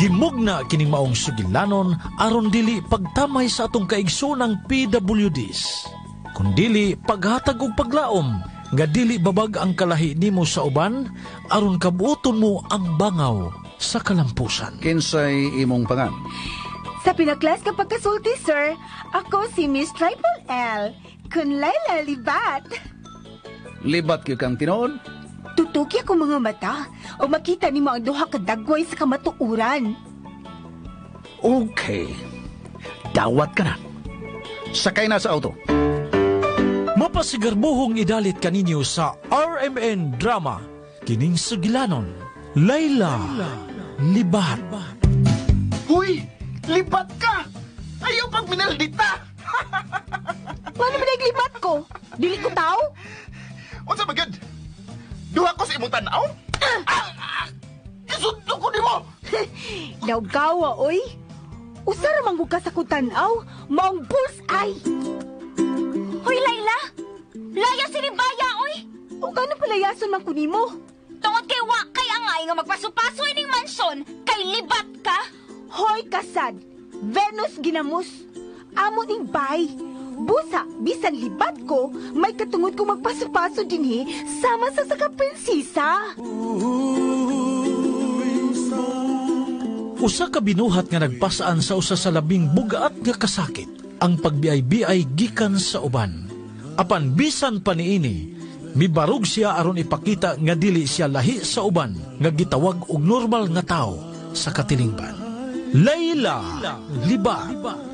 Gimugna kining maong sugilanon aron dili pagtamay sa atong kaigsoonang PWDs, kundili paghatag og paglaom nga dili babag ang kalahi nimo sa uban aron kabuoton mo ang bangaw sa kalampusan. Kinsay imong pangan? Sa pinaklas ka pagkasulti, sir, ako si Miss Triple L. Kun Laila Libat. Libat gyud kang tinuod? Tutuki ako mga mata o makita nimo ang duha ka dagway sa kamatuoran. Okay. Dawat ka na. Sakay na sa auto. Mapasigarbuhong idalit kaninyo sa RMN Drama, kining sugilanon, Layla Libat. Huy! Libat ka! Ayaw pag minaldita! Paano man libat ko? Dili ko tao? Unsa ba gyud? Duha ko sa imong tan-aw? Ah! Ah! Isundo ko nimo! Nawgawa, oy. Usa ra man gud ka sa kutanaw, maong bullseye. Hoy, Layla! Laya si Baya, oy! O gano palayason man ko nimo? Tungod kay wa kay angay nga magpaso-paso ining mansyon, kay libat ka! Hoy kasad, Venus ginamos. Amo ning bay. Busa, bisan libat ko, may katungod ko magpaso-paso dinhi sama sa saka prinsesa. Usa ka binuhat nga nagpasaan sa usa sa labing bugaat nga kasakit, ang pagbiay-biay gikan sa uban. Apan bisan pa niini, mibarog siya aron ipakita nga dili siya lahi sa uban nga gitawag og normal nga tawo sa katilingban. Layla Libat.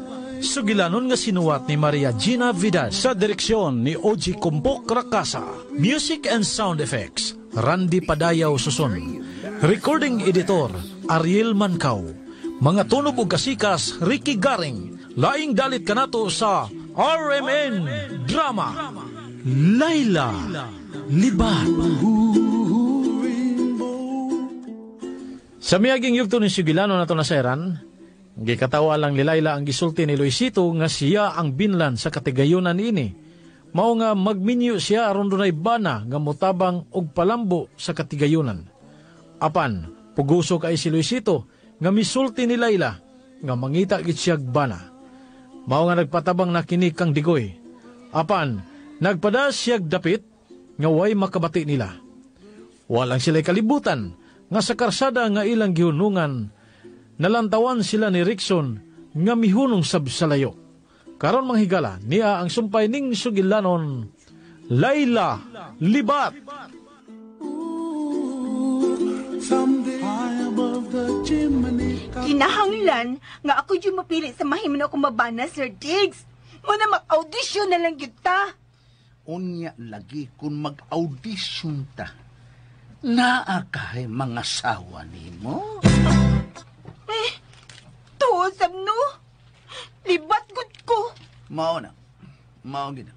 Sugilanon nga sinuwat ni Maria Gina Vidal sa direksyon ni Oji Kumpok Rakasa. Music and sound effects, Randy Padayaw Susun. Recording editor, Ariel Mankaw. Mga tunog ug kasikas, Ricky Garing. Laing dalit kanato sa RMN Drama, Layla Libat. Sa miyaging yugto ni Sugilano na to nasayran, gikatawa lang ni Layla ang gisulti ni Luisito nga siya ang binlan sa katigayonan niini. Mao nga magminyo siya aron dunay bana nga motabang og palambo sa katigayonan. Apan, puguso kay si Luisito nga misulti ni Layla nga mangita gid siyag bana. Mao nga nagpatabang na kini kang Digoy. Apan, nagpada siyag dapit nga way makabati nila. Walang sila'y kalibutan nga sa karsada nga ilang gihunungan, nalantawan sila ni Rickson nga mihunong sab sa layo. Karon manghigala, niya ang sumpay ning sugilanon, Layla Libat. Kinahanglan nga ako yung mapili sa mahimo na akong mabana, Sir Diggs. Muna mag-audition na lang gyud ta. Unya lagi kung mag-audition ta, naa kay mga sawa nimo? Eh, tuod sab no. Libat gud ko. Mao na. Mao gid.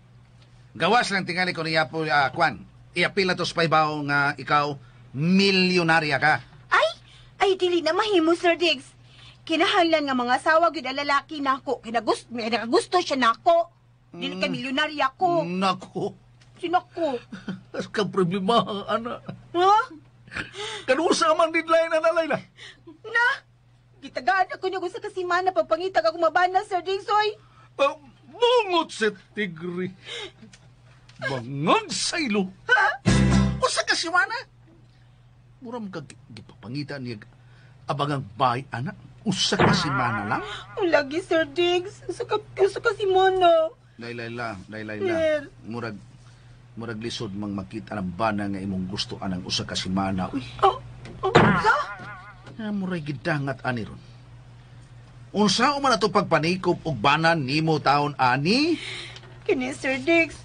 Gawas lang tingali ko niya po, kwan. Iapil na to sa paybaw nga ikaw milyonarya ka. Ay, ay dili na mahimo, Sir Diggs. Kinahanglan nga mga asawa gyud ang lalaki nako. Kinagusto, may nakagusto siya nako. Dili kay milyonarya ko. Nako. Sinako. As ka problema, ana. Ha? Kanusa man deadline na Layla? Na! Gitagaan ako niya sa kasimana pagpangitag ako mabana, Sir Diggs, oy. Bungot sa tigre. Bangag sa ilo. Ha? Usa ka simana? Muram ka gipapangita niya abangang bay, ana. Usa ka simana lang? Lagi, Sir Diggs. Usa ka simana. Layla, layla, layla. Sir. Murag lisod mang makita ang bana nga imong gusto anang usa ka simana. Uy. Oh, oh, sa? Ah, muray gidangat ani ron. Unsa man ato pagpanikop og bana nimo taon ani? Kini, Sir Diggs.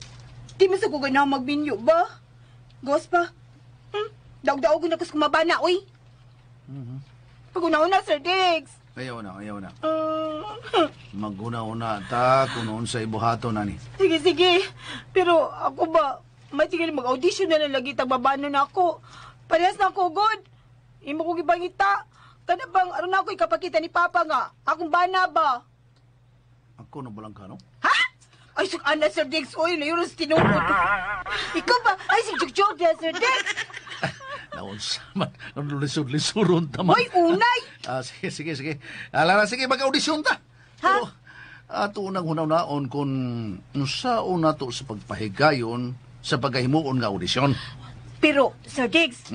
Di mo sa ko ganahan magbinyo ba? Gos pa? Daog-daog na kus kumabana, uy. Pag-una-una, Sir Diggs. Ayaw na, ayaw na. Mag-una-una ta kung noon sa ibuhaton, ani. Sige, sige. Pero ako ba, may tingin mag-audition na lang lagi tagbabano na ako. Parehas na ako, good. Imo ko gibangita. Kada bang, aron ako ikapakita ni Papa nga. Akong bana ba? Ako na balang ka, no? Ha? Ay, suk ana, Sir Diggs. Uy, na yun ang tinuod. Ikaw ba? Ay, si Jug Jug, Sir Diggs. Unsa man, lisod-lisuron ta man. Hoy, unay! Sige, sige, sige. Alara, sige, mag-audisyon ta. Ha? Pero, ato unang hunaw-naon kung unsaon nato sa pagpahigayon sa pagkahimuon nga audisyon. Pero, Sir Diggs,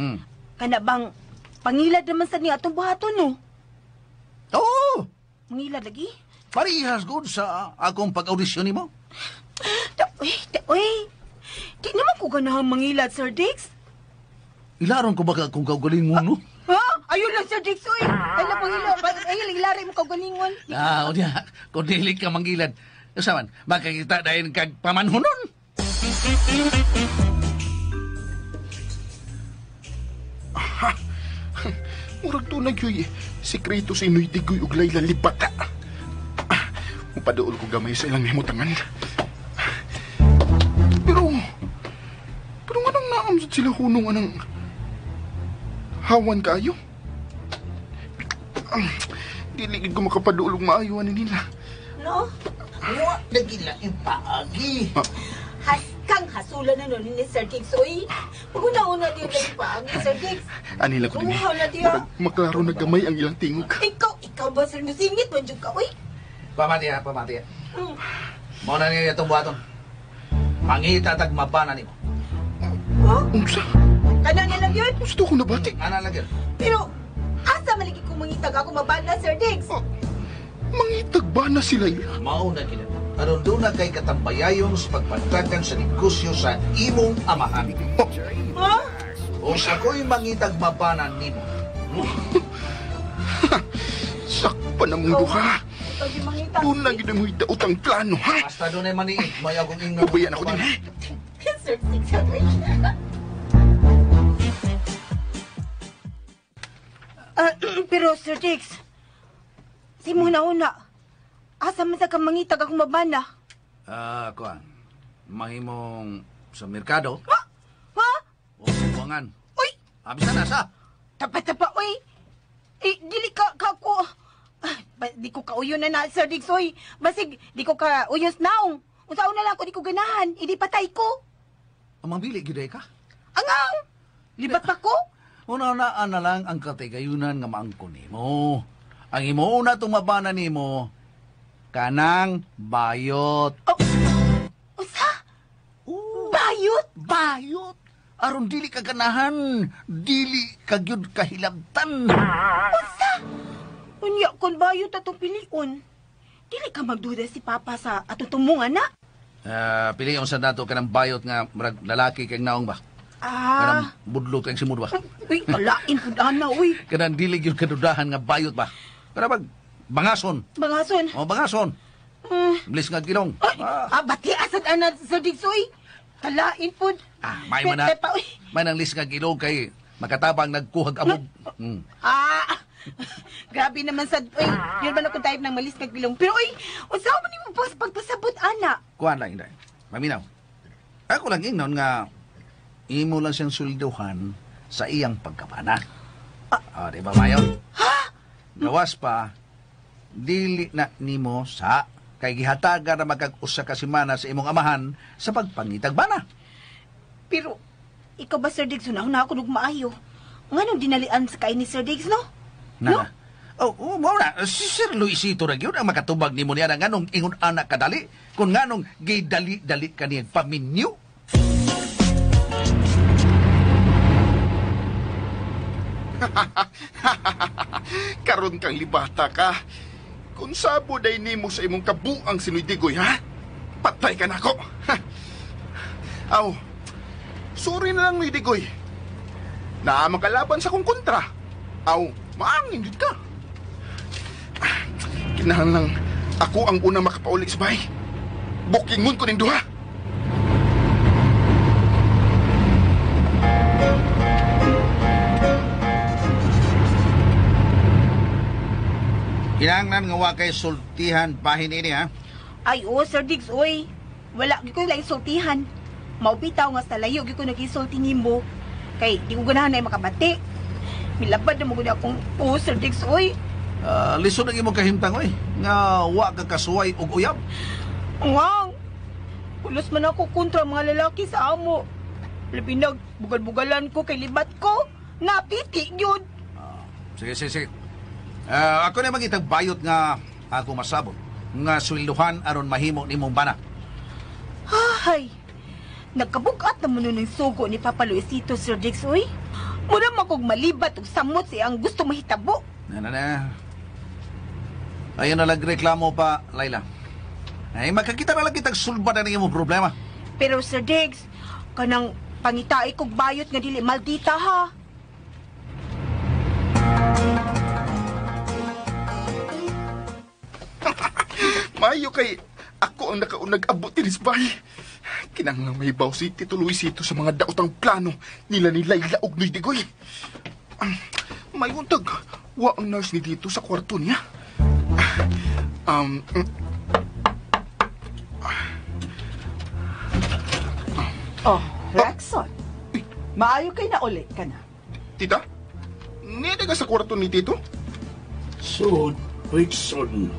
kana bang pangilad naman sa niya atong buhaton, no? Oo! Mangilad lagi? Parehas gud sa akong pag-audisyon nimo. Da, uy, da, uy. Di naman ko ganahang mangilad, Sir Diggs. Ilaron ko ba kung kaugalingon, no? Ha? Ayun lang, Sir Diggs, uy. Ay lang pangilad. Ay, ilari mo kaugalingon. Ah, unya, kung dili ka mangilad, usa man, makakita dahil kag pamanhunon. Murag tunay yoy, sikreto si Noy Digoy ug Layla Libata. Mupaduol ko gamay sa ilang himutangan. Pero, pero nganong naamsod sila hunong anang hawan kaayo? Dili gid ko makapaduol og maayo ani nila. No? Wa lagi laing paagi. Haskang hasula na nun ni Sir Diggs, uy. Pag-una-una di lagi pa ang Sir Diggs. Anila ko din eh. Uhaw na diya. Murag maklaro na gamay ang ilang tingog. Ikaw ba, Sir? Musingit man jud ka, uy. Pamati ha, pamati ha. Mao na niya itong buhaton. Pangita tag mabana nimo. Ha? Unsa? Kana na lang yun? Gusto ko nabati. Ana lang yun. Pero, asa maligi kong mangitag ako mabana, Sir Diggs? Oh, mangitag ba na sila ila? Mao na gina. Aron doon na kay katambayayon sa pagpantagan sa negosyo sa imong amahan. Oh, Ha? O sa ko'y mangitag mabana nimo. sakpa na mong duha. Ikaw yung mangitag. Doon lang yun ang daot ang plano, ha? Basta doon ay maniit, may akong ingon. Mabayan ako din, ha? Sir Diggs, uy. Pero, Sir Diggs, si muna una, asa man sa kamangitag akong mabana? Kuan. Mahimong sa merkado Ha? Ha? o sa buwangan. Uy! Bisan asa. Tapa-tapa, uy! Eh, dili ka, ka ko. Di ko kauyon na na, Sir Diggs, uy. Basig, di ko ka uyon sa naong. Unsaon na lang ko, di ko ganahan. Idi patay ko. Ang mabili gyud ay ka. Angang! Libat pa ko. Una na na lang ang katigayunan nga maangko nimo. Ang imo una tumabana nimo kanang bayot. Oh, unsa? Bayot? Bayot. Aron dili ka ganahan, dili ka gyud kahilabtan. Unsa? Unya, kung bayot atong pilion, dili ka magduda si Papa sa atong tumungan na. Pilion sa nato kanang bayot nga murag lalaki kay naong ba. Kanang budlot kay simud ba. Uy, kalain pud ana, uy. Kanang dili gyud kadudahan nga bayot ba. Pero pag bangason. Bangason. O bangason. Bilis nga gilong. Ay, bati asad ana Sir Diggs, uy. Kalain pud. May man na. Pepe pa, uy. May nang lis nga gilong kay makatabang nagkuhag abog. Grabe naman sad, uy. Yun man ako type ng malis kag bilong. Pero uy, unsa man nimo boss pagpasabot ana? Kuan lang inday. Maminaw. Ako lang ingnon nga imo lang siyang sulduhan sa iyang pagkabana. Di ba mayon? Ha? Gawas pa dili na nimo sa kay gihatagan na magkag-usa ka semana sa imong amahan sa pagpangitag bana. Pero ikaw ba Sir Diggs, una ako nugmaayo. Nganong dinalian sa kay ni Sir Diggs, no? Na. No? Oh, mao na si Sir Luisito ra gyud ang makatubag nimo niya na nganong ingon anak kadali kung nganong gidali-dali kaniya paminyo. Karon kang libata ka. Kung sabo day nimo sa imong kabuang sinuydigoy, ha? Patay ka nako. Ha? Aw, sorry na lang, Nuydigoy. Naa makalaban sa kong kontra. Aw, maangin jud ka. Kinahanglan ako ang unang makapauli sa bahay. Bukingon ko ning duha. Kinahanglan nga wa kay sultihan bahin ini, ha? Ay, oo, Sir Diggs, oy. Wala gyud ko lang sultihan. Maupitaw nga sa layo gyud ko nagisulti nimo. Kay di ko ganahan na makabati. Milabad na mo gud akong oo, Sir Diggs, oy. Lisod ang imong kahimtang, oy. Nga wa ka kasuway og uyab. Wow! Pulos man ako kontra mga lalaki sa amo. Labi nag bugal-bugalan ko kay libat ko. Napiti gyud. Sige, sige, sige. Ako na magitag bayot nga ako masabot nga swelduhan aron mahimo nimong bana. Ay, nagkabugat na mo nun ang sugo ni Papa Luisito, Sir Diggs, uy. Mura man kog malibat og samot siyang gusto mahitabo. Na, na, na. Ayun na lang reklamo pa, Layla. Ay, makakita na lang kitag sulba na imong problema. Pero Sir Diggs, kanang pangitai kog bayot nga dili maldita ha. Mayo kay ako ang nakaunag abot dinis bay. Kinahanglan may baw si Tito Luisito sa mga daotang plano nila ni Layla og Noy Digoy. May untag, wa ang nurse ni dito sa kwarto niya. Oh, Rexon. Maayo kay na uli ka na. Tita? Nida ka sa kwarto ni Tito? So, Rickson,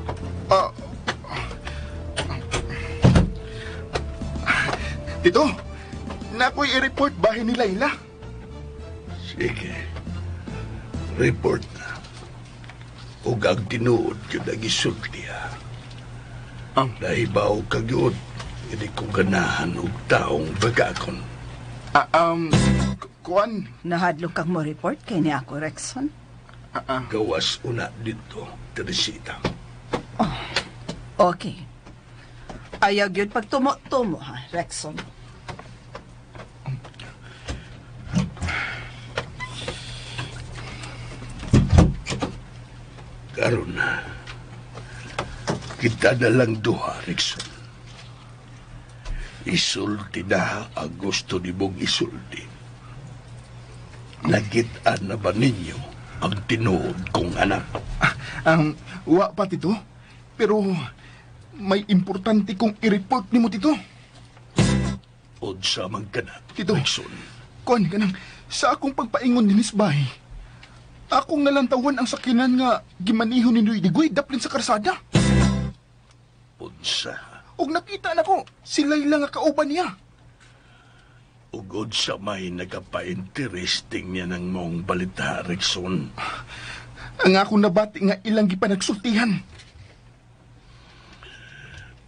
Tito, nakoy i-report bahin ni Layla. Sige. Report na. Ug ang tinuod yun ang isulti ha. Nahibaw ka yun, hindi ko ganahan og taong bagakon. Kuan. Nahadlok kang mo report kay ni ako, Rexon. Gawas una dito, Teresita. Oh, okay. Ayaw yun pag tumo-tumo, ha, Rexon. Karon na, kita na lang duha, Rexon. Isulti na ang gusto ni mong isulti. Nagitaan na ba ninyo ang tinuod kong anak? Wa pa, Tito. Pero may importante kong i-report nimo, Tito. Unsa man ka na, Tito. Rexon? Kuan ka nang, sa akong pagpaingon ni Miss Bay, akong nalantawan ang sakinan nga gimaniho ni Noy Digoy daplin sa karsada. Unsa? Og nakita nako si Layla nga kauban niya. Ug unsa may nagapa-interesting niya ng mong balita, Rexon? Ang akong nabati nga ilang gipanagsultihan.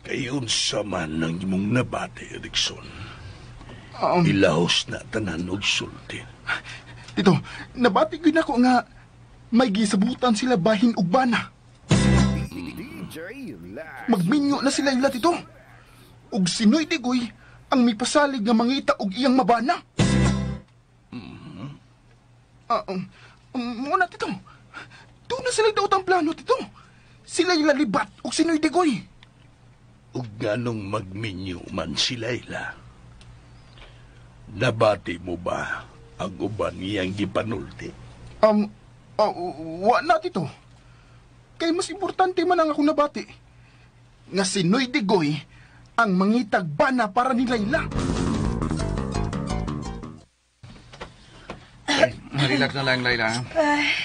Kay unsa man ang imong nabati, Rexon? Ilahos na tanan og sulti. Tito, nabati gyud nako nga may gisabutan sila bahin og bana. Magminyo na sila ila, Tito. Og si Noy Digoy ang mipasalig nga mangita og iyang mabana. Muna, Tito. Doon na sila daot ang plano, Tito. Sila lalibat og si Noy Digoy. Ug nganong magminyo man si Layla? Nabati mo ba ang uban niyang gipanulti? Wa na, Tito. Kay mas importante man ang akong nabati. Nga si Noy Digoy ang mangitag bana para ni Layla. Ay, relax na lang, Layla.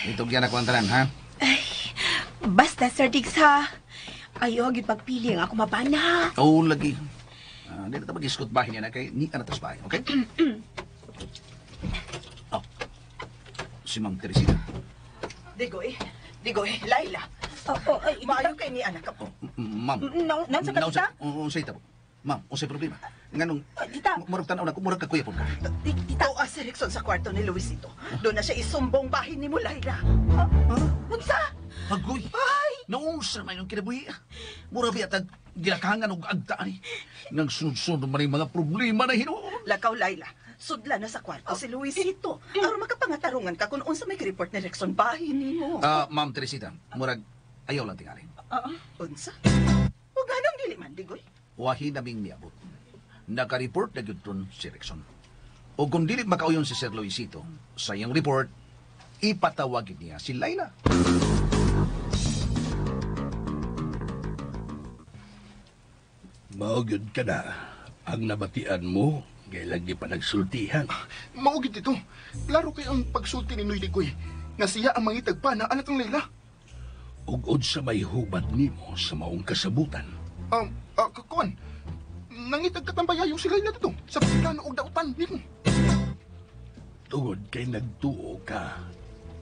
Itugyan ako ang tanan, ha? Ay, basta, Sir Diggs, ha? Ayaw, gyud pagpili ang ako mabana. Oo, lagi. Di na ta mag-iskot bahin niya na kay ni anatas bahin, okay? Oh, si Ma'am Teresita. Digoy, Digoy, Layla. Oh, ay, maayo kay ni anak ko. Oh, ma'am. Naunsa ka, tita? Unsay tabo? Ma'am, unsay problema? Nganong, Tita. Murag tan-aw na ko, murag kakuya po ka. Tita. Tuwa si Rexon sa kwarto ni Luisito. Doon na siya isumbong bahin ni mo, Layla. Unsa? Agoy! Ay! Naunsa man yung kinabuhi. Mura biya tag gilakangan og agta ni. Nang sunod-sunod man yung mga problema na hinuon. Lakaw, Layla. Sudla na sa kwarto si Luisito. Aron makapangatarungan ka kung unsa may report ni Rexon bahin nimo. Ma'am Teresita, murag ayaw lang tingali. Unsa? O ganong dili man, Digoy? Wahi naming miabot. Naka-report na gyud ton si Rexon. O kung dili makauyon si Sir Luisito, sa iyang report, ipatawagin niya si Layla. Mao gyud ka na ang nabatian mo kay lagi pa nagsultihan. Mao gyud ito. Klaro kay ang pagsulti ni Noy Digoy nga siya ang mangitag pa na anak ng Layla. Ug unsa may hubad nimo sa maong kasabutan? Kuan, nangitag katambayayo si Layla dito sa plano og dautan nimo. Tungod kay nagtuo ka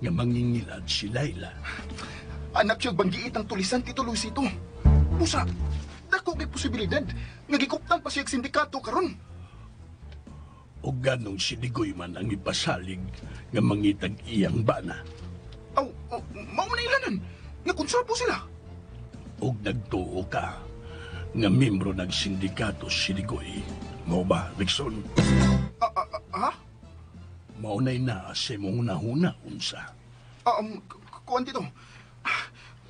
nga mangingilad si Laila. Anak siya banggiit ang tulisan, Tito Luisito. Busa, dako kay posibilidad nga gikuptan pa siya sindikato karon. O ganong si Digoy man ang ipasalig nga mangitag iyang bana. Aw, oh, mao man ilanan nga konsabo sila. Og nagtuo ka nga membro ng sindikato si Digoy. Mao ba, Rickson? Ha? Mao na'y naa sa imong nahuna, unsa. Kuan dito.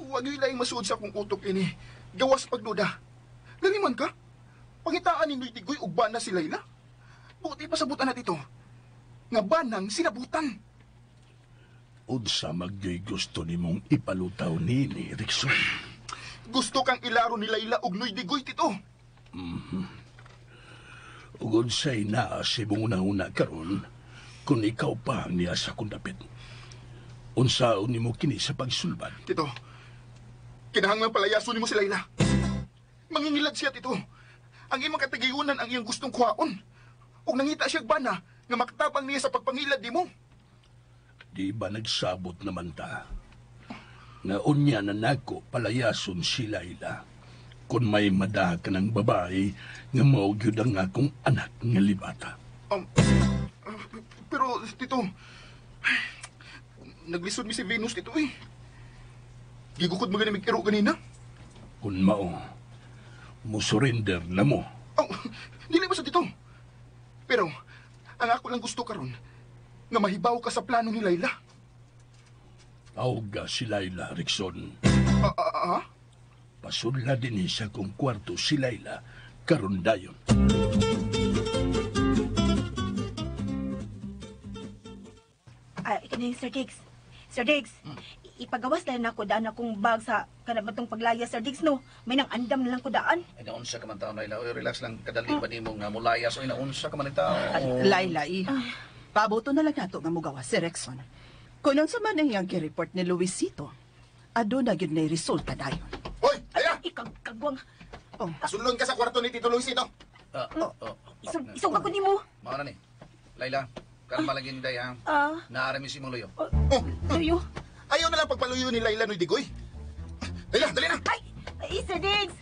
Huwag yung laing masuod sa akong utok ini. Gawas pagduda. Laliman ka? Pangitaan ni Noy Digoy og bana si Layla. Buti pasabutan na dito. Nga banang sinabutan. Unsa magyoy gusto nimong ipalutaw nini, Rickson? Gusto kang ilaro ni Layla og Noy Digoy, Tito. Mm-hmm. Ug unsay naa sa imong nahuna karon kung ikaw pa ang niya sa akong dapit. Unsaon nimo kini sa pagsulbad? Tito, kinahanglan palayason nimo si Layla. Mangingilad siya, Tito. Ang imong katagayunan ang iyang gustong kuhaon. Ug nangita siya bana nga makatabang niya sa pagpangilad nimo. Di ba nagsabot naman ta? Nga unya na nako palayason si Layla. Kung may madaha ka ng babae nga mao gyud ang akong anak nga libata. Pero, Tito, naglisod mi si Venus, Tito, eh. Gigukod mo gani mig-iro ganina. Kung mao, musurrender na mo. Oh, dili ba sa Tito? Pero, ang ako lang gusto karon nga mahibaw ka sa plano ni Layla. Tawga si Layla, Rickson. Pasudla din sa kong kwarto si Layla karon dayon. Ay, Sir Diggs. Sir Diggs, ipagawas na lang ako daan akong bag sa kanabatong paglaya, Sir Diggs, no? May nang andam na lang ko daan. Ay, naunsa ka man tao, Layla. Oy, relax lang. Kadali pa nimo nga mulayas. Oy, naunsa ka man tao. Layla, iha. Pabuto na lang nato nga mugawas si Rexon. Kung unsa man ang iyang gi-report ni Luisito, aduna gyud nay resulta dayon. Oy, aya! Ikagkagwang. Oh. Sulon ka sa kwarto ni Tito Luisito. Isog ako nimo. Mao na ni. Layla, kalma lang yun, Day, ha? Naarami si mong luyo. Luyo? Ayaw na lang pagpaluyo ni Layla Noy Digoy. Layla, dali na! Ay, Sir Diggs!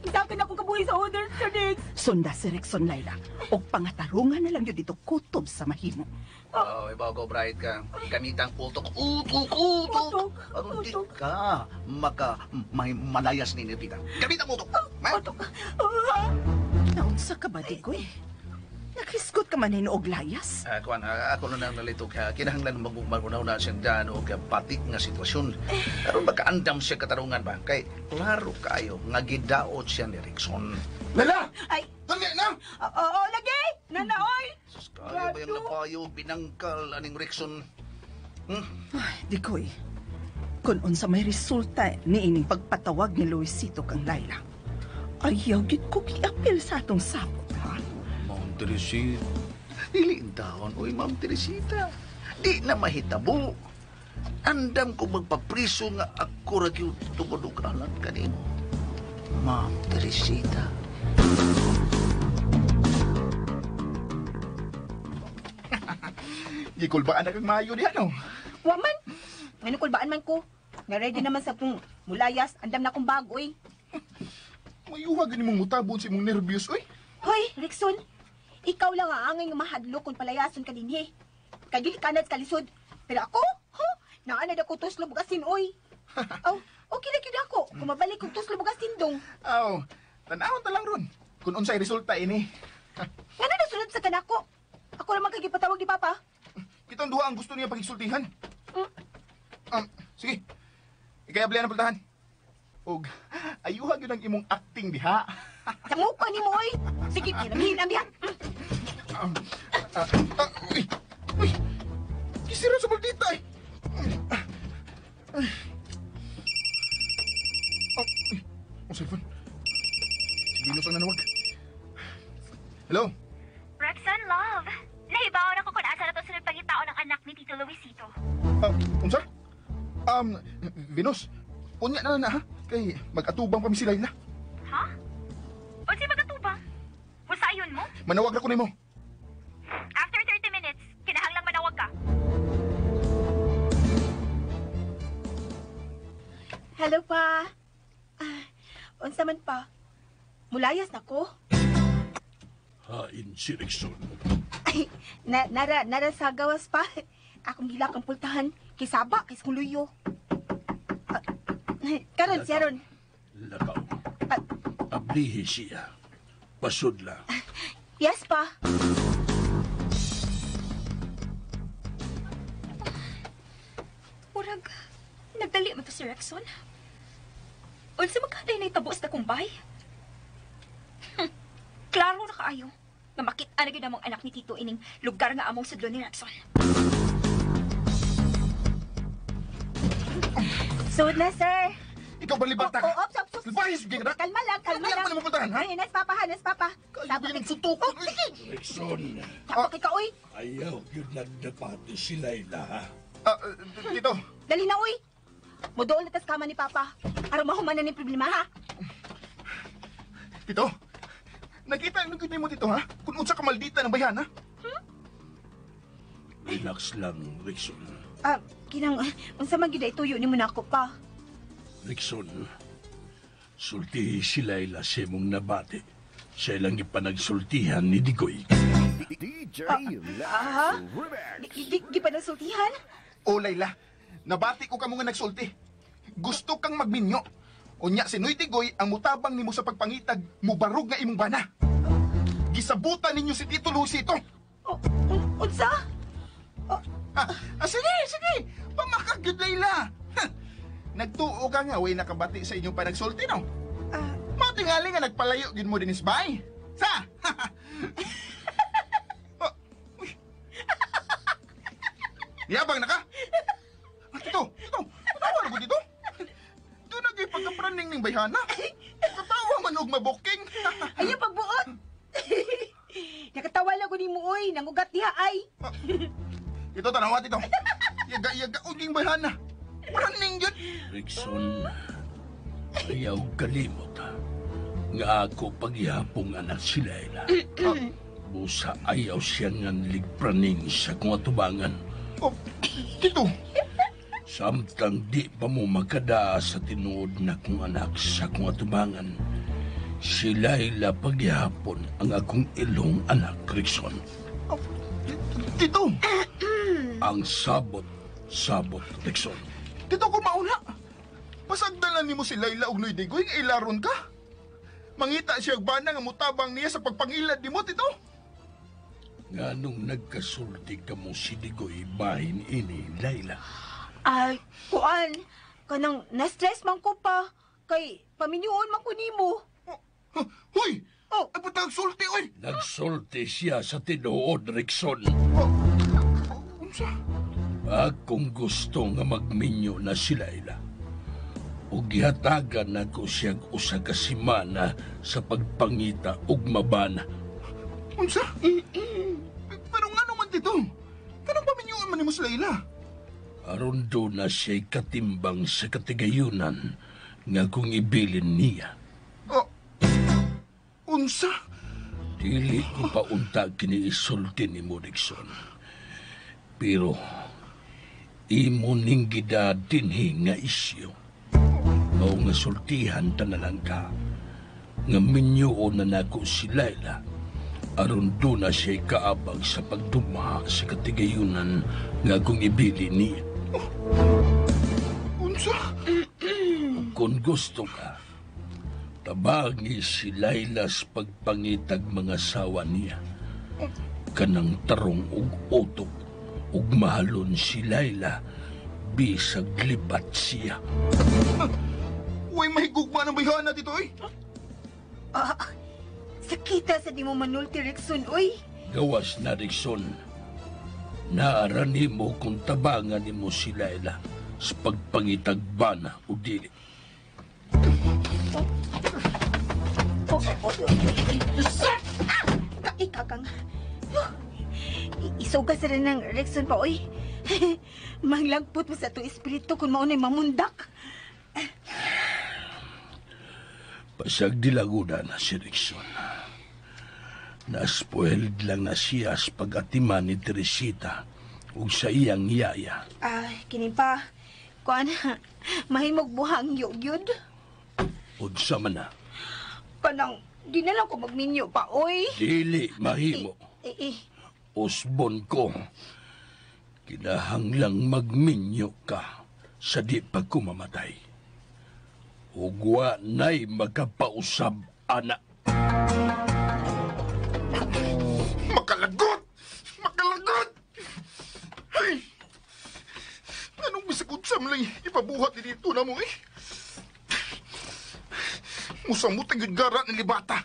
Isakin akong kabuhi sa order, Sir Diggs! Sunda si Rexon, Layla. O pangatarungan na lang yun dito kutob sa mahimo. Oh, ibaw ko, bright ka. Gamitang utok. Utok, utok! Aron di ka maka may malayas ni Nirvita. Gamitang utok! Utok! Naunsa ka ba, Digoy? Naghisgot ka man hinuog layas? Kuan, ako na nalito ka. Kinahanglan magunaw na siyang daan o pati nga sitwasyon. Aron makaandam siya katarungan ba? Kay klaro kayo nga gidaot siya ni Rickson. Lala! Ay! Dali na! Oo, lagi! Nanaoy! Sus, kayo ba yung napayo, binangkal, aning Rickson? Ay, Digoy, kung unsa may resulta ni ining pagpatawag ni Luisito kang Layla, ayaw gid ko giapil sa atong sabot, ha? Ma'am Teresita, dili in taon. Uy, Ma'am Teresita, di na mahitabo. Andam ko magpapriso nga ako ra gyud tungod og anak kanimo. Ma'am Teresita. Gikulbaan na kang maayo diha, no? Wa man. Ngano kulbaan man ko. Nga-ready naman sa kong mulayas, andam na akong bago, eh. Mayuha gani mong mutabon sa imong nervyos, oy. Hoy, Rickson. Ikaw lang ang angay nga mahadlok kung palayason ka dinhi. Kay dili ka na sa kalisod. Pero ako, ho, naanad ako tuslo bugasin, oy. Aw, okay na gyud ako. Kung mabalik kong tuslo bugasin dong. Aw, tan-awon ta lang ron. Kung unsay resulta ini. Ngano nasulod sa kanako? Ako naman kay gipatawag ni Papa. Kitong duha ang gusto niya pagigsultihan. Sige. Ikay ablihan ang pultahan. Og ayuha gyud ang imong acting diha. Sa muka nimo oy. Sige, kinamihin ang diha. Uy, uy. Kisira sa maldita eh. Oh, uy, ang cellphone. Si Venus ang nanawag. Hello? Rexon, love. Nahibaw na ko kung asa na to sunod pangitao ng anak ni Tito Luisito. Unsa? Venus, unya na lang na ha. Kay mag-atubang pa mi si Layla. Ha? Unsa mag-atubang? Musayon mo? Manawag ra ko nimo. After 30 minutes, kinahanglang manawag Hello pa. Ah, unsa man pa? Mulayas na ko. Hain si Rickson. Ay, nara sa gawas pa. Akong gilak ang pultahan. Kay saba, kay kuluyo. Ah, karon siya ron. Lakaw. Ah. Ablihi siya. Pasudla. Yes pa. Murag, nagdali man to si Rexon. Unsa magkaday na itabos na kumbay? Klaro na kaayo nga makit-an na gyud among anak ni Tito ining lugar nga among sudlon ni Rexon. Sud na, sir. Ikaw ba libata ka? Oh, ops, ops, ops. Bahis, gingra. Kalma lang, kalma Ano lang. yan mo pultahan, ha? Ay, nas papa, ha, nas papa. Kayo Saba yung kay- suntok. Oh, sige. Rickson, Saba kay ka, oy. ayaw yun nagdapati si Laila, ha? Ah, Tito, Dali na, oy. Mudool na tas kama ni papa. Aron mahuman na ning problema, ha? Tito. Nakita ang nagkita mo, Tito, ha? Kung unsa ka maldita ng bayan, ha? Relax lang, Rickson. Ah, kinang, unsa man gyud ay tuyo nimo nako pa. Rickson, sultihi si Laila sa imong nabati. Siya lang ipanagsultihan ni Digoy. DJ Aha. Lax Remix. Di pa nasultihan? O, Layla, nabati ko kamo nga nagsulti. Gusto kang magminyo. Unya si Noy Tigoy ang mutabang nimo sa pagpangitag mubarog nga imong bana. Gisabutan ninyo si Tito Luisito. Oh, unsa? Sige, sige. Pamakag gyud, Layla. Ha, nagtuo ka nga way nakabati sa inyong panagsulti, no? Ah, Matingali nga nagpalayo gyud mo dinis bay. Sa? Oh, uy. Yabang na ka? Ah, Tito, Tito, katawa na ko dito. Doon na gyud pagkapraning ning bayhana. Katawa man og mabuking. Ayaw pagbuot. Nakatawa lang ko nimo oy, nangugat diha ay. Tito, tanawa tito. Yaga yaga og ning bayhana. Praning gyud. Rickson, ayaw kalimot, ha? Nga ako pagyapong anak si Laila. Busa ayaw siya nga ligpraning sa kong atubangan. Oh, Tito. Samtang di pa mo makada sa tinuod na kong anak sa kong atubangan, si Laila pagyapon ang akong ilong anak, Rickson. Oh, Tito. Ang sabot, sabot, Rickson. Tito, kung mauna. Pasagdalan nimo si Layla og Noy Digoy nga ilaron ka. Mangita siya og bana nga mutabang niya sa pagpangilad nimo, Tito. Nga nung nagkasulti ka mo si Digoy bahin ini, Laila. Ay, kuan, kanang na-stress man ko pa kay paminyuon man ko nimo. Oh, huh, Huy! Oh. Ay, putang sulti, oy! Nagsulti siya sa tinuod, Rickson. Oh, unsa? Akong gusto nga magminyo na si Laila. Ug gihatagan nako siya usa ka semana sa pagpangita og mabana. Unsa? Pero nga naman, Tito? Kanang paminyuon man nimo si Layla? Aron do na siya'y katimbang sa katigayunan nga kung ibilin niya. Oh, unsa? Dili ko pa unta kini isulti ni mo, Rickson. Pero imo ning gida dinhi nga isyo. Mao nga sultihan ta na lang ka. Nga minyoon na nako si Laila. Aron do na siya'y kaabag sa pagdumaha sa katigayunan nga kung ibili niya. Unsa? Kung gusto ka, tabangi si Laila sa pagpangitag mga sawa niya. Kanang tarong ug utok ug mahalon si Laila bisag libat siya. Uy, mahigugma ng bayhana, Tito, oy. Ah, sakita sa di mo manulti Rickson, oy. Gawas na, Rickson. Naara nimo kung tabangan nimo si Laila sa pagpangitag bana o dili. Oh, oh, oh. Ah! Ikakang. Isuga sa rin ng Rickson pa, oy. Manglangpot mo sa itong espiritu kung maunay mamundak. Pasag dilaguna na si Rickson. Naspoiled lang na siya sa pag-atiman ni Teresita ug sa iyang yaya. Ah, kini pa. Kuan, mahimog buhangyo gyud. Unsa man na. Kanang di na lang ko magminyo pa, oy. Dili mahimo. Eh, eh. Usbon ko. Kinahanglang magminyo ka sa di pa ko mamatay. Ug wa na'y magkapausab, ana. Makalagot! Makalagot! Ay! Anong bisag unsa man lang ipabuhat ni dito na mo eh? Musamot ang yun gara ng libata.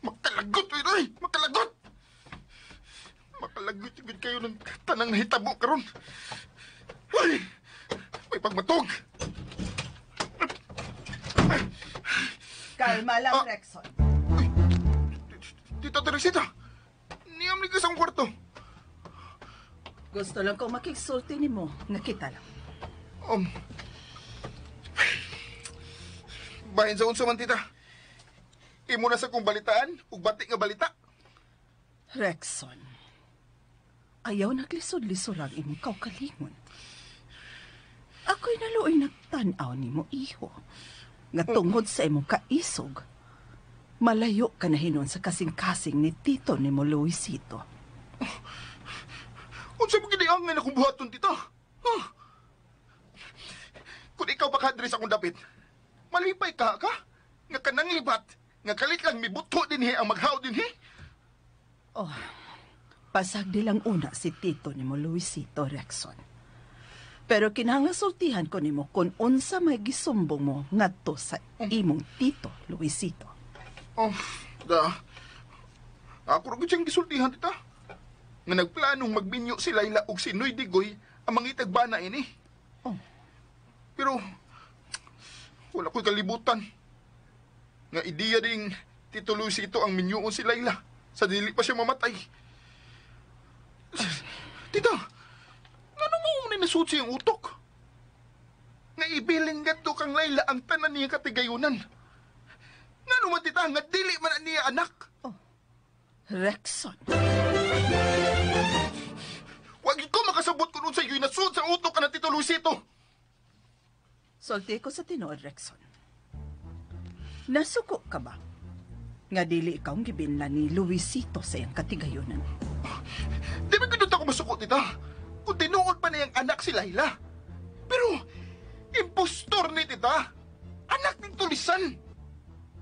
Makalagot, oy, oy! Makalagot! Makalagot yun kayo ng tanang nahitabo karon. Ay! May pagmatog! Kalma lang, Ah. Rexon. Uy! Tita Teresita! Niyam ni ka sa akong kwarto. Gusto lang ko makigsulti nimo. Nakita lang. Bahin sa unsa man, tita. Imo na sa kong balitaan, ug bati nga balita. Rexon, ayaw naglisod-lisod ang imong kaugalingon. Ako'y naluoy nagtan-aw nimo, iho. Nga tungod sa imong kaisog, malayo ka na hinon sa kasing-kasing ni tito nimo Luisito. Unsa mo giniangan akong buhaton, tita? Huh? Kung ikaw ba kadri sa akong dapit, malipay ka ka? Nga kanang libat, nga kalit lang mibuto dinhi ang maghaw dinhi. Oh, pasag di lang una si tito nimo Luisito, Rexon. Pero kinahanglan sultihan ko nimo kung unsa may gisumbong mo ngadto sa imong tito Luisito. Oh, da. Ako ra gyud siyang gisultihan, tita. Nga nagplanong magbinyo si Laila ug si Noy Digoy ang mangitag bana ini. Oh. Pero wala ko'y kalibutan. Nga ideya ding Tito Luisito ang minyuon si Laila sa dili pa siya mamatay. Tita, ngano mo ni nasuot siyang utok? Nga ibilin ngadto kang Laila ang tanan niya katigayunan. Ngano man tita, nga dili man na niya anak. Oh, Rexon. Wag ko makasabot kung unsay nasuot sa utok ka na Tito Luisito. Sulti ko sa tinuod, Rexon. Nasuko ka ba? Nga dili ikaw ang gibinla ni Luisito sa iyang katigayunan. Di ba ganoon ako masuko, tita? Kung tinuod pa niyang anak si Laila. Pero, impostor ni tita. Anak ng tulisan.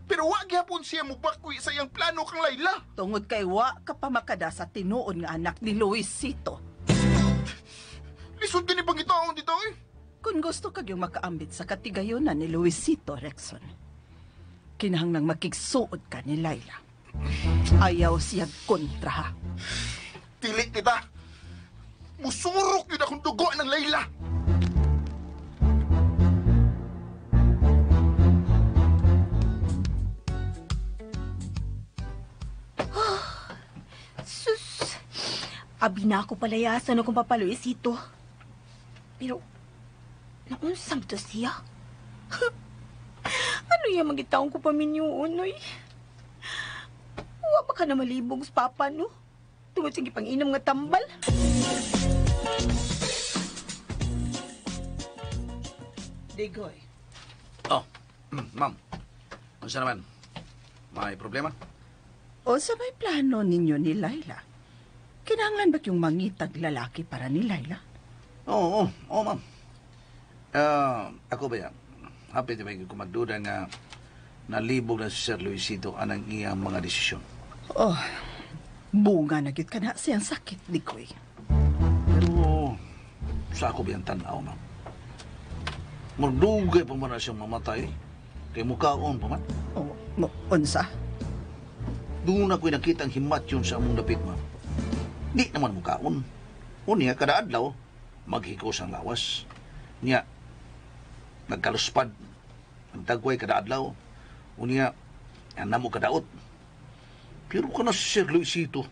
Pero wa gyapon siya mubakoy sa iyang plano kang Laila. Tungod kay wa ka pa makada sa tinuod nga anak ni Luisito. Lisod gani pangitaon dito eh. Kung gusto kag yung makaambit sa katigayunan ni Luisito, Rexon, kinahanglang makigsuod ka ni Laila. Ayaw siya kontra, ha? Dili, tita. Musurok yun akong dugo ng Laila. Sus! Abi na ako palayasan akong Papa Luisito. Pero, naunsam to siya? Ano yung magitaong ko paminyoon, oy? Wa ba ka na malibog sa papa, no? Tungod sa gipang-inom nga tambal. Digoy. Oh, ma'am. Unsa naman? May problema? O sa may plano ninyo ni Laila? Kinahanglan ba yung mangitag lalaki para ni Laila? Oo, oo, oo, ma'am. Ako ba yan? Happy di ba ko magduda nga nalibog na si Sir Luisito anang iyang mga desisyon. Oh, bunga na gyud ka na siyang sakit, Digoy. Pero sa ako ba yung tanaw, ma'am? Murdugay pa man na siyang mamatay. Kay mukaon pa man. Oh, mo, unsa? Doon ako'y nakita ang himat yun sa among dapit, ma'am. Di naman mukaon. Unya, kada adlaw, maghikos ang lawas. Niya, nagkaluspad. Ang tagway kada adlaw. Unya, ang namo kadaot. Pero ka na si Sir Luisito.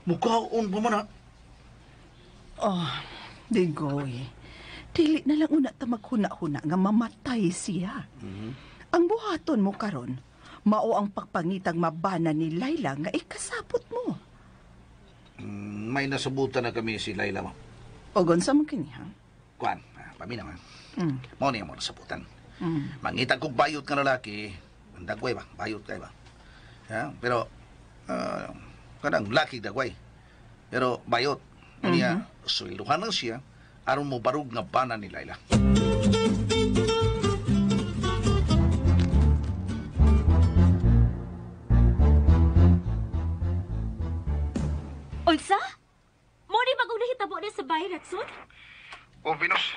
Mukaon pa man ha. Oh, Digoy. Dili na lang una ta maghuna-huna nga mamatay siya. Ang buhaton mo karon, mao ang pagpangitang mabana ni Laila nga ikasapot mo. May nasabutan na kami si Laila, ma'am. O unsa man kini, ha? Kuan, Paminaw ha. Mao niya mo nasabutan. Mangita kog bayot nga lalaki, ang dagway ba? Bayot kay ba? Ha? Pero kanang laki dagway. Pero bayot. Niya swelduhan lang siya aron mo barug nga bana ni Laila. Unsa? Mo ni bagong nahitabo niya sa bahay, Rexon? O Venus,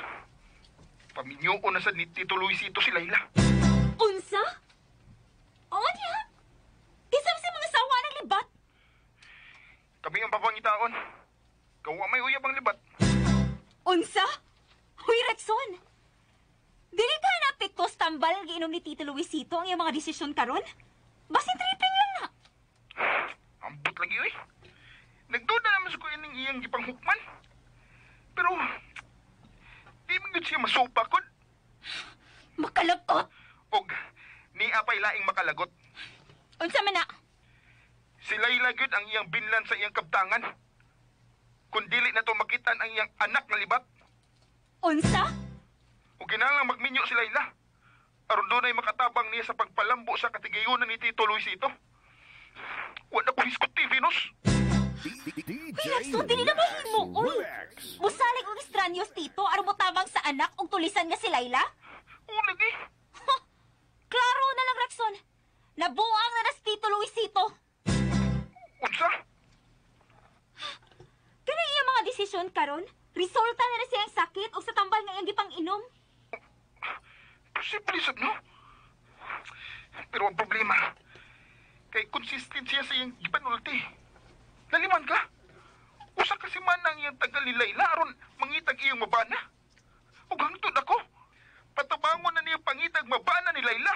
paminyo ko na sa ni Tito Luisito si Laila. Unsa? Oo niya. Kinsa man sa mga sawa ng libat? Kami ang papangitaon. Kawa may uyab ang libat. Unsa? Huy, Rexon! Dili ka na piktos tambal giinom ni Tito Luisito ang iyang mga desisyon karon? Basin tripping lang na. Ambot lagi oy. Nagduda naman sa ko ining iyang gipanghukman. Pero di man gyud siya masupa kod. Makalagot! Og niya pa'y laing makalagot. Unsa man na? Si Laila gyud ang iyang binlan sa iyang kabtangan. Kung dili na to makitan ang iyang anak nga libat, Unsa? o kinahanglang magminyo si Laila. Aron dunay makatabang niya sa pagpalambo sa katigayunan ni Tito Luisito. Wa na ko hisgot ti Venus. Uy, Rexon, dili na mahimo, uy! Musalig og estranyos, Tito, aron mo tabang sa anak og tulisan nga si Laila? Oo lagi. Ha! Klaro na lang, Rexon. Nabuang na na si Tito Luisito. Unsa? Kani iyang mga desisyon karon, resulta na na siyang sakit o sa tambal nga iyang gipang-inom. Posible sad no? Pero ang problema, kay consistent siya sa iyang gipanulti. Laliman ka? Usa kasi man ang iyang tagal ni Laila aron mangitag iyang mabana. Ug hangtod ako, patabangon na niya pangitag mabana ni Laila.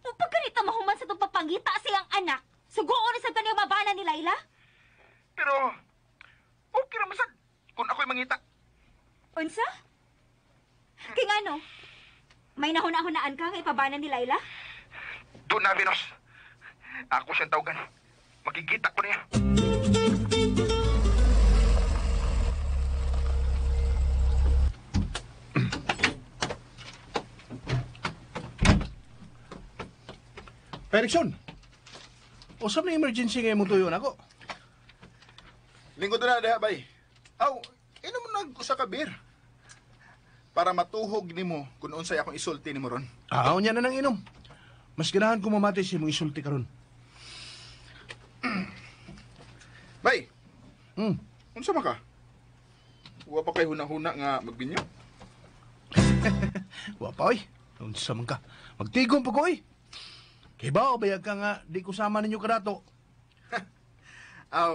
O pagkanita mahuman sa itong papangita sa iyang anak, sugoon na sa kaniyang mabana ni Laila? Pero, okay ra man sad kung ako'y mangita. Unsa? Kay ngano? May nahuna-hunaan ka nga ipabana ni Laila? Doon na, Venus. Ako siyang tawagan. Makikita ko niya. Erickson, usap na emergency ngayon mong tuyo nako. Lingkod na diha, bay. Aw, inom mo nag usa ka beer. Para matuhog nimo kung unsay akong isulti nimo ron. Ah, unya na nang inom. Mas ganahan ko mamati sa imong isulti karon. Bay, unsa man ka? Wa pa kay huna-huna nga magbinyo? Wa pa oy. Unsa man ka? Magtigom pa ko oy. Kay ba bayag ka nga di ko sama ninyo kadato. Aw.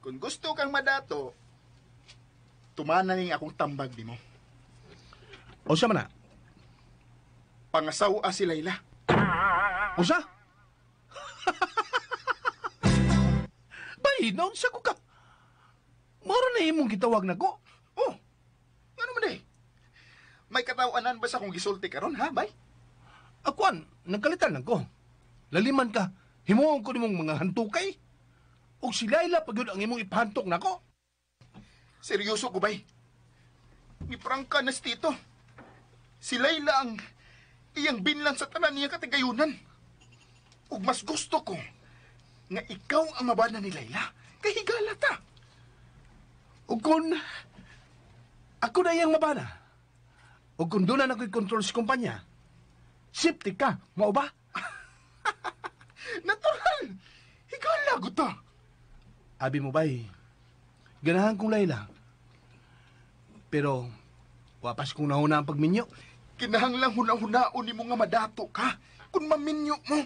Kung gusto kang madato, tumana ning akong tambag nimo. Unsa man na? Pangasawa si Laila. Unsa? Bay, naunsa ko ka? Moro na imong gitawag nako. Oh. Ngano man eh? May katawanan ba sa akong gisulti karon ha, bay? Akuan, nagkalitan lang ko. Laliman ka, himuon ko nimong mga hantukay. Og si Laila pag yun ang imong ipahantok nako. Seryoso ko, bay. Giprangka na si Tito. Si Laila ang iyang binlan sa tanan niya katigayunan. Ug mas gusto ko nga ikaw ang mabana ni Laila. Kay higala ta. Ug kung ako na iyang mabana, ug kung doon na ako'y kontrol sa kumpanya, safety ka, mao ba? Natural! Higala ko ta. Abi mo bay, ganahan kong Laila. Pero, wapas kong nahuna ang pagminyo. Kinahanglang huna-hunaon nimo nga madato ka kung maminyo mo.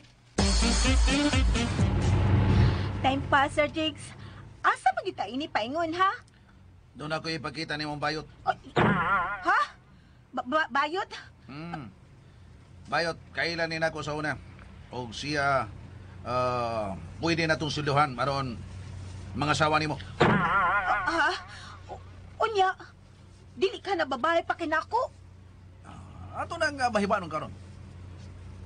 Time pa, Sir Jigs. Asa pa kita ini paingon, ha? Doon ako ipakita ni mong bayot. Ay, ha? Bayot? Bayot, kailan ni nako sa una. Og siya, pwede na itong suluhan aron mga sawa nimo. Ha? Unya, dili ka na babae pa kinako. Ato nang mahibanon karon.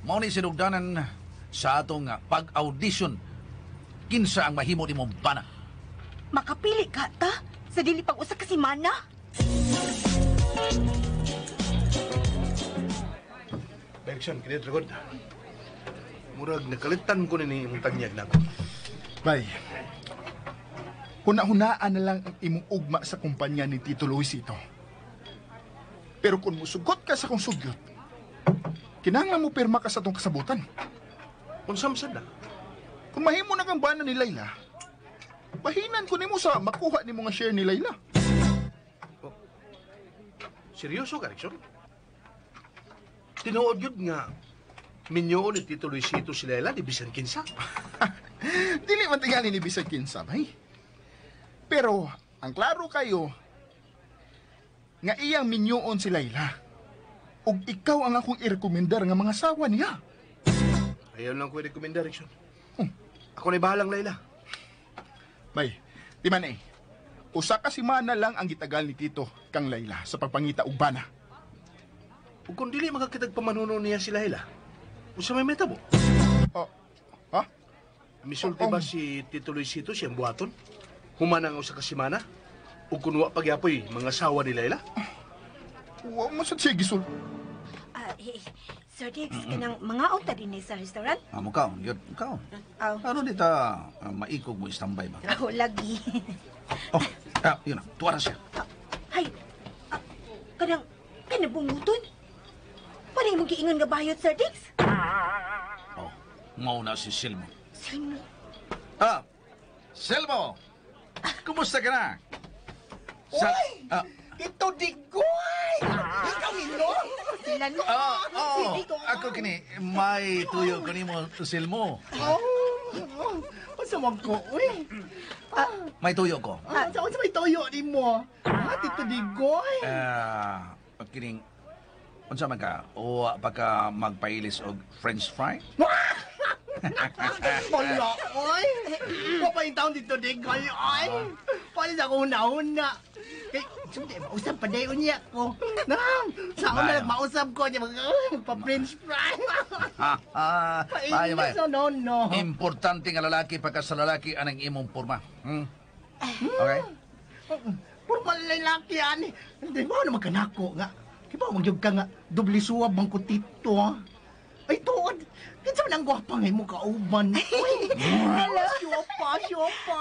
Mao ni sinugdanan sa atong pag-audition kinsa ang mahimo nimong bana. Makapili ka ta sa dili pag usa ka semana. Bergson, kinit record. Murag nakalitan ko ni imong tanyag nako. Bay, huna-hunaan na lang ang imong ugma sa kumpanya ni Tito Luisito. Pero kung musugot ka sa kong sugyot, kinahanglan mo pirma ka sa tong kasabutan. Unsa man na? Kung mahimo na kang bana ni Layla, bahinan ko nimo sa makuha nimo nga share ni Layla. Oh. Seryoso ka, Rickson? Tinuod yun nga, minyo ni Tito Luisito si Layla di bisan kinsa. Dili man tingali ni bisan kinsa, bay. Pero, ang klaro kayo, nga iyang minyoon si Layla. Ug ikaw ang akong irekomendar nga mga sawa niya. Ayaw lang ko irekomendar, Rickson. Ako na'y bahalang Layla. Bay, di man eh. Usa ka semana lang ang gitagal ni Tito kang Layla sa pagpangita og bana. Ug kung dili makakitag pamanuno niya si Layla, unsa may metabo? Oh, ha? Misulti ba si Tito Luisito siyang buhaton? Human ang usa ka semana? Ug kun wa pagyapoy mga sawa ni Layla? Wa mo sad siya gisul. Sir Diggs, kanang mga unta din sa restaurant? Amo ka, yun, ka. Aw. Ano dita maikog mo istambay ba? Ako lagi. Oh, yun na, tuwara siya. Hay, kanang, kanang bunguton. Wala imong giingon nga bayot, Sir Diggs? Oh, mao na si Silmo. Silmo? Ah, Silmo! Kumusta ka na? Sa, Uy! Ito Digoy! Ikaw ino? Sila no? Oh, ako kini, may tuyo ko nimo, Silmo. Oh, unsa man ko, uy? May tuyo ko. Unsa may tuyo nimo? Ah, Tito Digoy. Kining, unsa man ka? O baka magpailis og French fry? Wala, oy! Wa pa yung taon dito, Digoy, oy! Paano sa akong una-una? Kay, sumdi, mausap pa dayon niya ko. Na, sa una Bayo. mausap ko niya, magpa-French fry. Bayo, bayo. No, no, no. Importante nga lalaki pagka sa lalaki anang imong porma. Hmm? Okay? Porma lalaki, ani. Hindi mo na magkanako nga. Kiba, magyug ka nga, doble suwab ang kutito, ha? Ay, tuod. Kinsa man ang gwapa nga imong kauban. Uy! Hello. Siopa, siopa.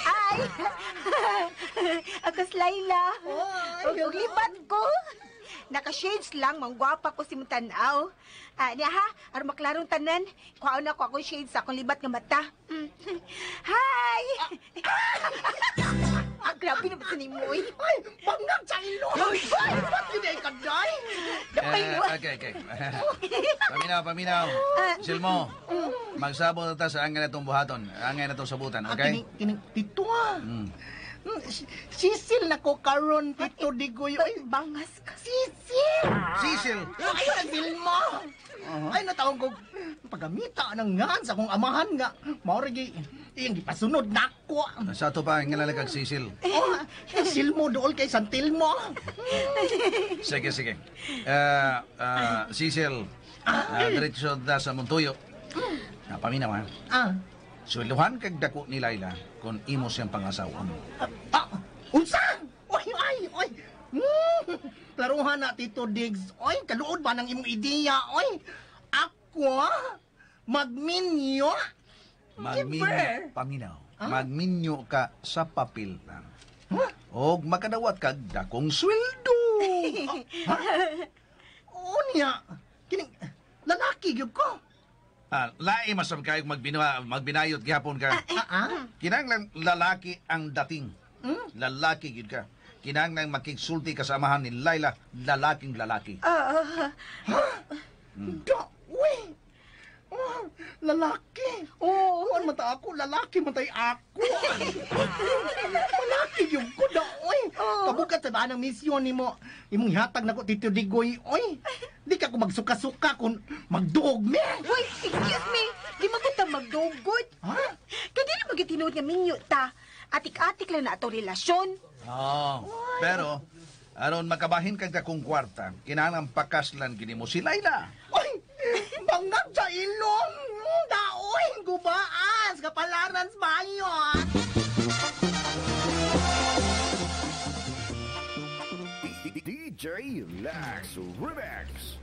Ay! Ako si Layla. Ay, Ug lipat ko. Naka-shades lang, manggwapa ko si Mutanaw. Niya ha, aron maklarong tanan, kuhaon na ko akong shades sa akong libat nga mata. Mm. Hi! Grabe naman sa nimo, uy. Ay, bangag sa ilo! Ay, ba't yun ay kaday? Okay, okay. Paminaw, paminaw. Silmo, magsabot na ta sa angay na itong buhaton. Angay na itong sabutan, okay? Kining, tito ah. Sisil na ko karon, Tito Digoy. Ay, bangas ka. Sisil! Sisil! Ay, ang Silmo! Ay, natawag ko, paggamita ng ngan sa akong amahan nga. Maurigi, iyang gipasunod na ako. Sa ato pa, ang ngalalagag Sisil. Oh, Silmo dool kay Santilmo. Sige, sige. Sisil, diretso na sa Montuyo. Paminaw, ha? Ah. Suluhan kag dako ni Layla kung imo siyang pangasawa. Unsa? Oy, ay, oy. Klaruhan na, Tito Diggs. Oy, kaluod ba ng imong ideya? Oy, ako, magminyo? Magminyo, paminaw. Magminyo ka sa papel lang. Huh? Og makadawat kag dakong sweldo. Ha? Oo niya. Kining, lalaki gyud ko. Lain masab kayo magbinayot gihapon ka. Kinahanglan lalaki ang dating. Lalaki gyud ka. Kinahanglan makigsulti ka sa amahan ni Layla, lalaking lalaki. Ha? Da, uy. Lalaki. Oo. Kuan mata ako, lalaki matay ako. Lalaki yung ko da, oy. Kabukat sa daan ang misyon nimo. Imong ihatag nako Tito Digoy, oy. Di ka ko magsuka-suka kung magduog mi. Uy, excuse me. Di maganda magdugod. Ha? Kaya di na magitinuod nga minyo ta. Atik-atik lang na ato relasyon. Oo. Pero, aron makabahin kag dakong kwarta, kinahanglan pakaslan gini mo si Layla. Oy! Bangag sa ilong! Daoy! Gubaas! Kapalaran sa bayot! DJ Lex Remix.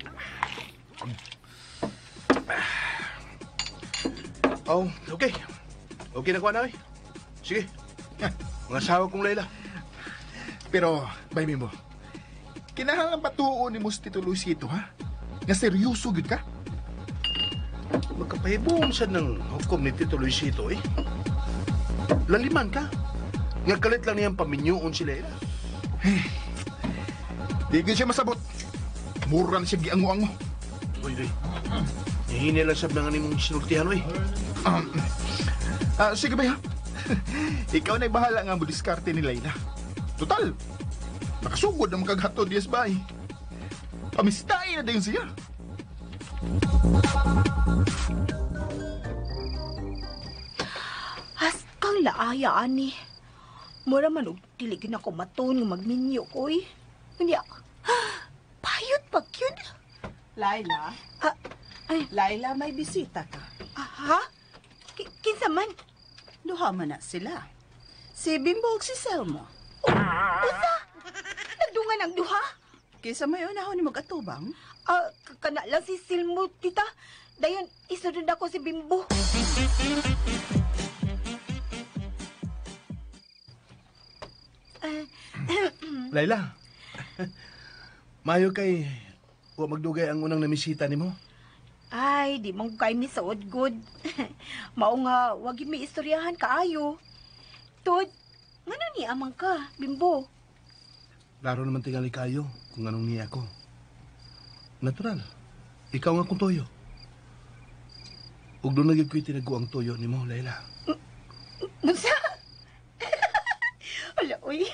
Oh, okay. Okay na ko na, oy. Sige. Mga asawa kong Layla. Pero, bay Bimbo, kinahanglan patuon ni mo si Tito Luisito, ha? Nga seryoso gyud ka? Magkapahibong sad ng hukom ni Tito Luisito, eh. Laliman ka. Nga kalit lang niyang paminyoon si Layla. Di gyud siya masabot. Mura na siya giango-ango. Uy, uy. Hihini lang sab nga nimong sinultihan, uy. Sige ba, ha? Ikaw na'y bahala nga mo diskarte ni Layla. Total, nakasugod na makaghatod yes bay. Pamistain na dayon siya. Haskang laaya ani. Mura man og dili gyud ako matuon nga magminyo ko oy. Unya. Payot pa gyud. Laila? Ah, ay, Laila, may bisita ka. ah, ha? Kinsa man? Duha man na sila. Si Bimbo ug si Selmo. Usa? Nagdungan ang duha? Kaysa may unahon ni mag-atubang. Ah, kana lang si Silmo, tita. Dayon, isunod ako si Bimbo. Layla. Mayo kay wa magdugay ang unang namisita nimo. Ay, di man ko kay mi saod good. Mao nga wag gyud mi istoryahan kaayo. Tod, ngano ni amang ka, Bimbo? Laro naman tingali kayo kung anong niya ako. Natural. Ikaw nga kung toyo. Ug doon na gyud ko'y tinago ang toyo nimo, Layla. Unsa? Wala, uy.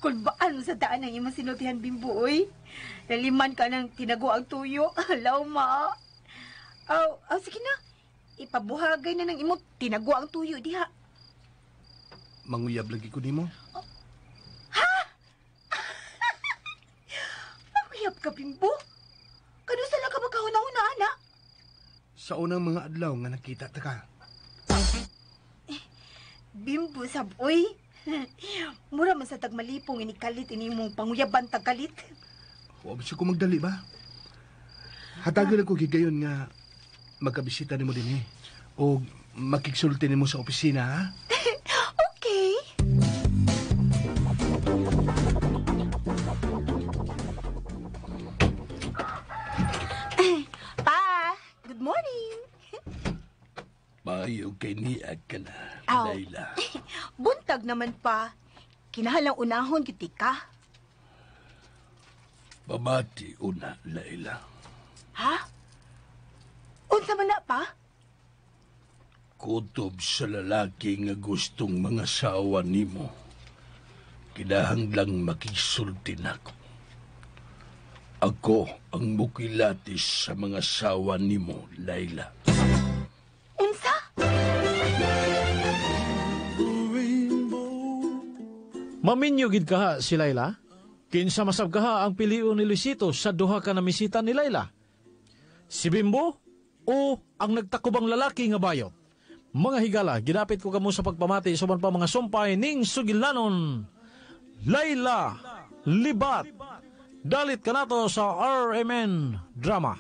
Kulbaan mo sa daan ang imong sinultihan, Bimbo, uy. Laliman ka ng tinago ang tuyo. Alaw, ma. Aw, aw, sige na. Ipabuhagay na ng imong tinago ang tuyo diha. Manguyab lagi ko nimo. Manguyab ka, Bimbo. Kanusa lang ka magkahuna-huna, ana? Sa unang mga adlaw nga nakita ta ka. Bimbo, sab, uy. Mura man sa tagmalipong inikalit ini mong panguyaban tagkalit. Huwag siya ko magdali ba? Hatagan ako gigayon nga magkabisita nimo dinhi o makigsulti nimo sa opisina, ha? Okay. Pa, good morning. Maayo kay niag ka na, Aw. Layla. Buntag naman pa. Kinahalang unahon gyud ka. Pamati una, Layla. Ha? Unsa man na pa? Kutob sa lalaki nga gustong mga sawa nimo. Kinahanglang makisulti nako. Ako ang mukilatis sa mga sawa nimo, Layla. Unsa? Maminyo gid kaha si Layla. Kinsa masab kaha ang pilion ni Luisito sa duha ka namisita ni Layla. Si Bimbo o ang nagtakubang lalaki nga bayot. Mga higala, gidapit ko kamo sa pagpamati sa uban pa mga sumpay ning sugilanon. Layla, libat. Dalit kanato sa RMN Drama.